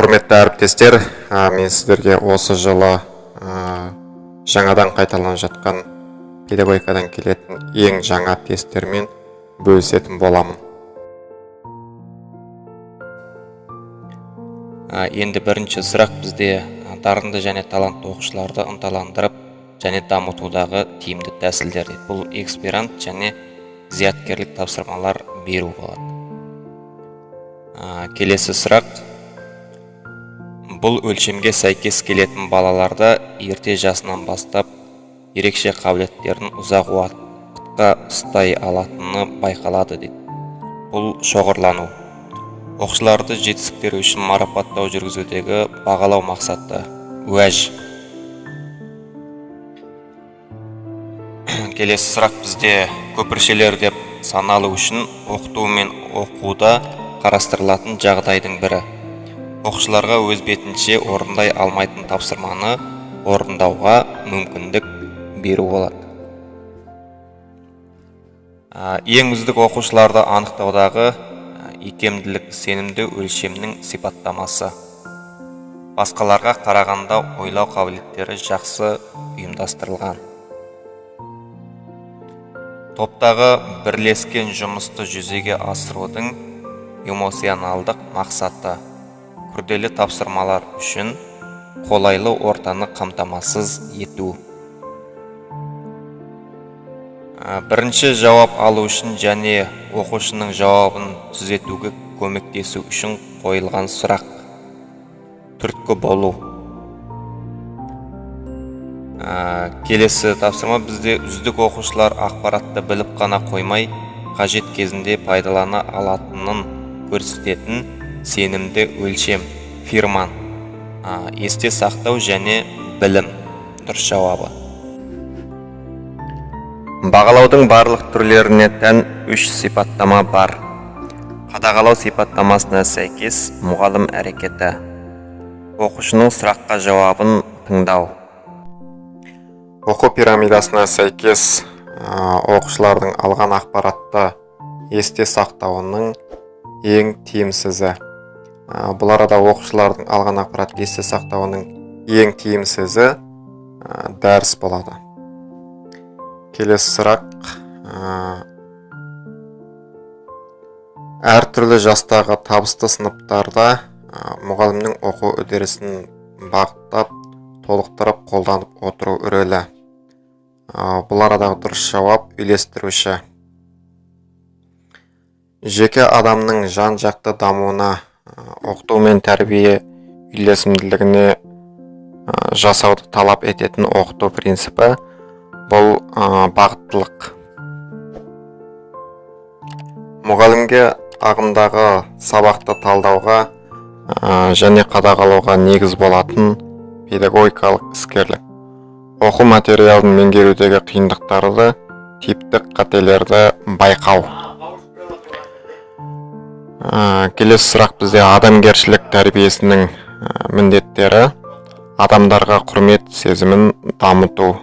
Құрметті әріптестер, мен сіздерге осы жылы жаңадан қайталанып жатқан педагогикадан келетін ең жаңа тесттермен бөлісетін боламын. Енді бірінші сұрақ бізде дарынды және талантты оқушыларды ынталандырып және дамытудағы тиімді тәсілдер дейді. Бұл эксперимент және зияткерлік тапсырмалар беру болады. Келесі сұрақ. Бұл өлшемге сәйкес келетін балаларда ерте жасынан бастап ерекше қабілеттерін ұзақ уақытқа ұстай алатыны байқалады дейді. Бұл шоғырлану. Оқушыларды жетістіктері үшін марапаттау жүргізудегі бағалау мақсаты. Уәж. Келесі сұрақ бізде көпіршелер деп саналу үшін оқыту мен оқуда қарастырылатын жағдайдың бірі. Оқушыларға өз бетінше орындай алмайтын тапсырманы орындауға мүмкіндік беру болады. Ең үздік оқушыларды анықтаудағы икемділік сенімді өлшемнің сипаттамасы. Басқаларға қарағанда ойлау қабілеттері жақсы ұйымдастырылған. Топтағы бірлескен жұмысты жүзеге асырудың эмоционалдық мақсаты. Күрделі тапсырмалар үшін қолайлы ортаны қамтамасыз ету. Бірінші жауап алу үшін және оқушының жауабын түзетуге көмектесу үшін қойылған сұрақ. Түрткі болу. Келесі тапсырма бізде үздік оқушылар ақпаратты біліп қана қоймай, қажет кезінде пайдалана алатынын көрсететін сенімді өлшем, фирман. Есте сақтау және білім. Дұрыс жауабы. Бағалаудың барлық түрлеріне тән үш сипаттама бар. Қадағалау сипаттамасына сәйкес мұғалім әрекеті. Оқушының сұраққа жауабын тыңдау. Оқу пирамидасына сәйкес оқушылардың алған ақпаратты есте сақтауының ең тиімсізі. Бұл арада оқушылардың алған ақпаратты есте сақтауының ең тиімсізі дәріс болады. Келесі сұрақ. Әртүрлі жастағы табысты сыныптарда мұғалімнің оқу үдерісін бағыттап, толықтырып, қолданып отыру рөлі. Бұл арадағы дұрыс жауап үйлестіруші. Жеке адамның жан-жақты дамуына, оқыту мен тәрбие үйлесімділігіне жасауды талап ететін оқыту принципі бұл бағыттылық. Мұғалімге ағымдағы сабақты талдауға және қадағалауға негіз болатын педагогикалық іскерлік. Оқу материалын меңгерудегі қиындықтарды, типтік қателерді байқау. Келесі сұрақ бізде адамгершілік тәрбиесінің міндеттері. Адамдарға құрмет сезімін дамыту.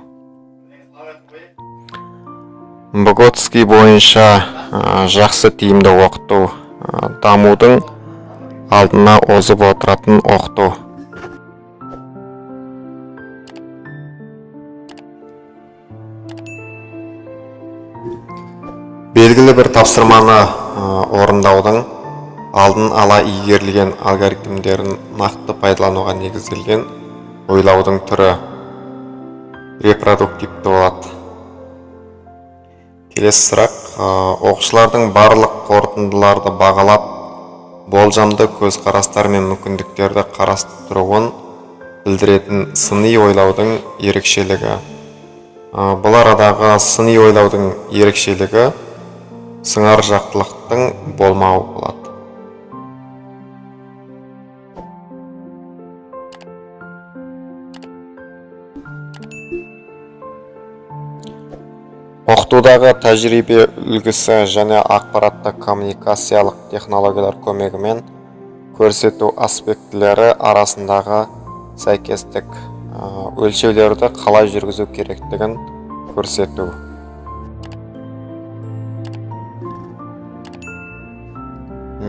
Выготский бойынша жақсы тиімді оқыту, дамудың алдына озып отыратын оқыту. Белгілі бір тапсырманы орындаудың алдын ала игерілген алгоритмдерін нақты пайдалануға негізделген ойлаудың түрі репродуктивті болады. Келесі сұрақ, оқушылардың барлық қорытындыларды бағалап, болжамды көзқарастар мен мүмкіндіктерді қарастыруын білдіретін сыни ойлаудың ерекшелігі. Бұл арадағы сыни ойлаудың ерекшелігі сыңар жақтылықтың болмауы болады. Оқытудағы тәжірибе үлгісі және ақпаратты коммуникациялық технологиялар көмегімен көрсету аспектілері арасындағы сәйкестік, өлшеулерді қалай жүргізу керектігін көрсету.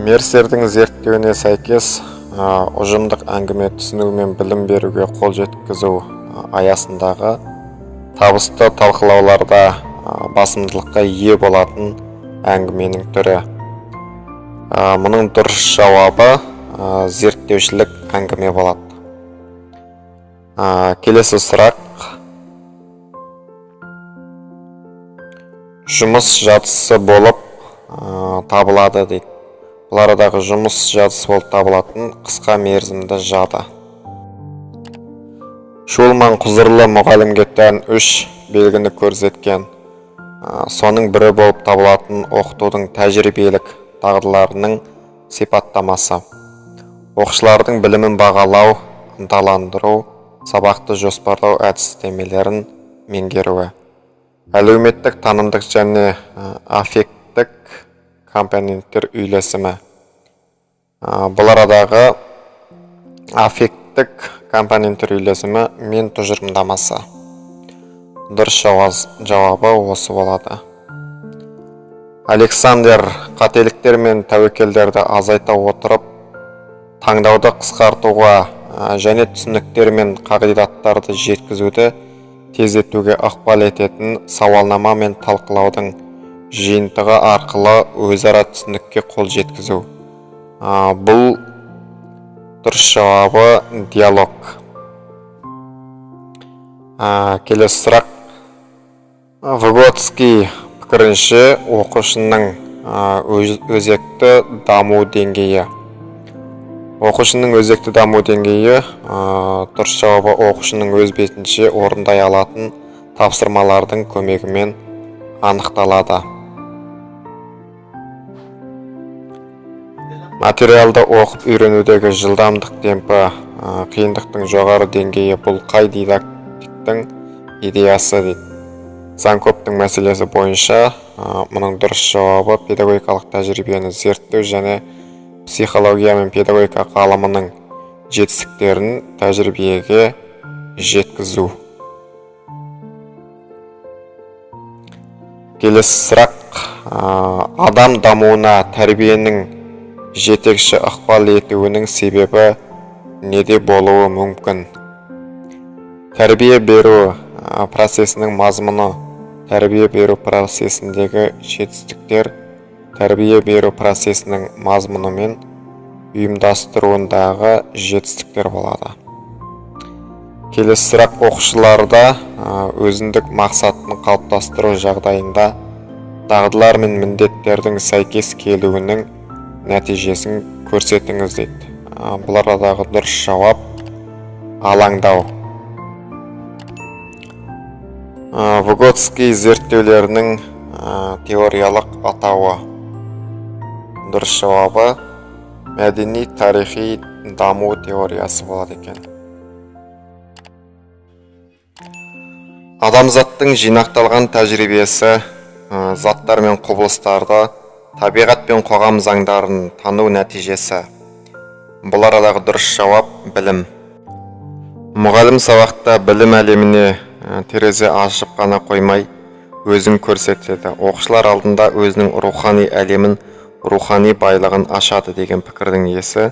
Мерсердің зерттеуіне сәйкес, Ұжымдық әңгіме түсіну мен білім беруге қол жеткізу аясындағы табысты талқылауларда басымдылыққа ие болатын әңгіменің түрі. Мұның дұрыс жауабы зерттеушілік әңгіме болады. Келесі сұрақ. Жұмыс жадысы болып табылады дейді. Бұл арадағы жұмыс жадысы болып табылатын қысқа мерзімді жады. Шулман құзырлы мұғалімге тән 3 белгіні көрсеткен. Соның бірі болып табылатын оқытудың тәжірибелік дағдыларының сипаттамасы. Оқушылардың білімін бағалау, ынталандыру, сабақты жоспарлау әдістемелерін меңгеруі. Әлеуметтік, танымдық және аффекттік компоненттер үйлесімі. Бұл арадағы аффекттік компоненттер үйлесімі мен тұжырымдамасы. Дұрыс жауабы осы болады. Александр қателіктер мен тәуекелдерді азайта отырып, таңдауды қысқартуға және түсініктер мен қағидаттарды жеткізуді тездетуге ықпал ететін сауалнама мен талқылаудың жиынтығы арқылы өзара түсінікке қол жеткізу. Бұл дұрыс жауабы диалог. Келесі сұрақ. Выготский пікірінше, оқушының өзекті даму деңгейі. Оқушының өзекті даму деңгейі, дұрыс жауабы оқушының өз бетінше орындай алатын тапсырмалардың көмегімен анықталады. Материалды оқып үйренудегі жылдамдық темпі, қиындықтың жоғары деңгейі бұл қай дидактиктің идеясы дейді. Занкоптың мәселесі бойынша мұның дұрыс жауабы педагогикалық тәжірибені зерттеу және психология мен педагогика ғылымының жетістіктерін тәжірибеге жеткізу. Келесі сұрақ. Адам дамуына тәрбиенің жетекші ықпал етуінің себебі неде болуы мүмкін? Тәрбие беру процесінің мазмұны, тәрбие беру процесіндегі жетістіктер, тәрбие беру процесінің мазмұны мен ұйымдастыруындағы жетістіктер болады. Келесі сұрақ. Оқушыларда өзіндік мақсатын қалыптастыру жағдайында дағдылар мен міндеттердің сәйкес келуінің нәтижесін көрсетіңіз дейді. Бұл арадағы дұрыс жауап алаңдау. Выготский зерттеулерінің теориялық атауы. Дұрыс жауабы мәдени тарихи даму теориясы болады екен. Адамзаттың жинақталған тәжірибесі заттар мен құбылыстарды, табиғат пен қоғам заңдарын тану нәтижесі. Бұл арадағы дұрыс жауап білім. Мұғалім сабақта білім әлеміне терезе ашып қана қоймай, өзін көрсетеді. Оқушылар алдында өзінің рухани әлемін, рухани байлығын ашады деген пікірдің иесі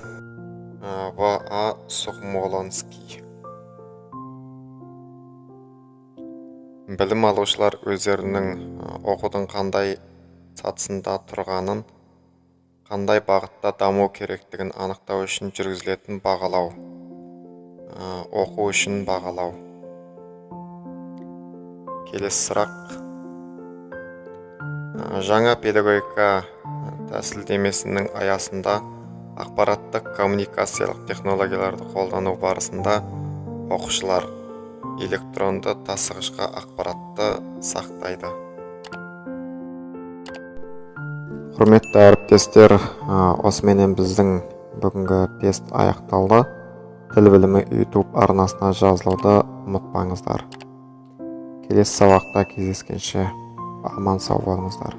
В. А. Сухомлинский. Білім алушылар өздерінің оқудың қандай сатысында тұрғанын, қандай бағытта даму керектігін анықтау үшін жүргізілетін бағалау. Оқу үшін бағалау. Келесі сұрақ. Жаңа педагогика тәсілдемесінің аясында ақпараттық коммуникациялық технологияларды қолдану барысында оқушылар электронды тасығышқа ақпаратты сақтайды. Құрметті әріптестер, осыменен біздің бүгінгі тест аяқталды. Тіл білімі YouTube арнасына жазылуды ұмытпаңыздар. Келесі сабақта кездескенше аман сау болыңыздар.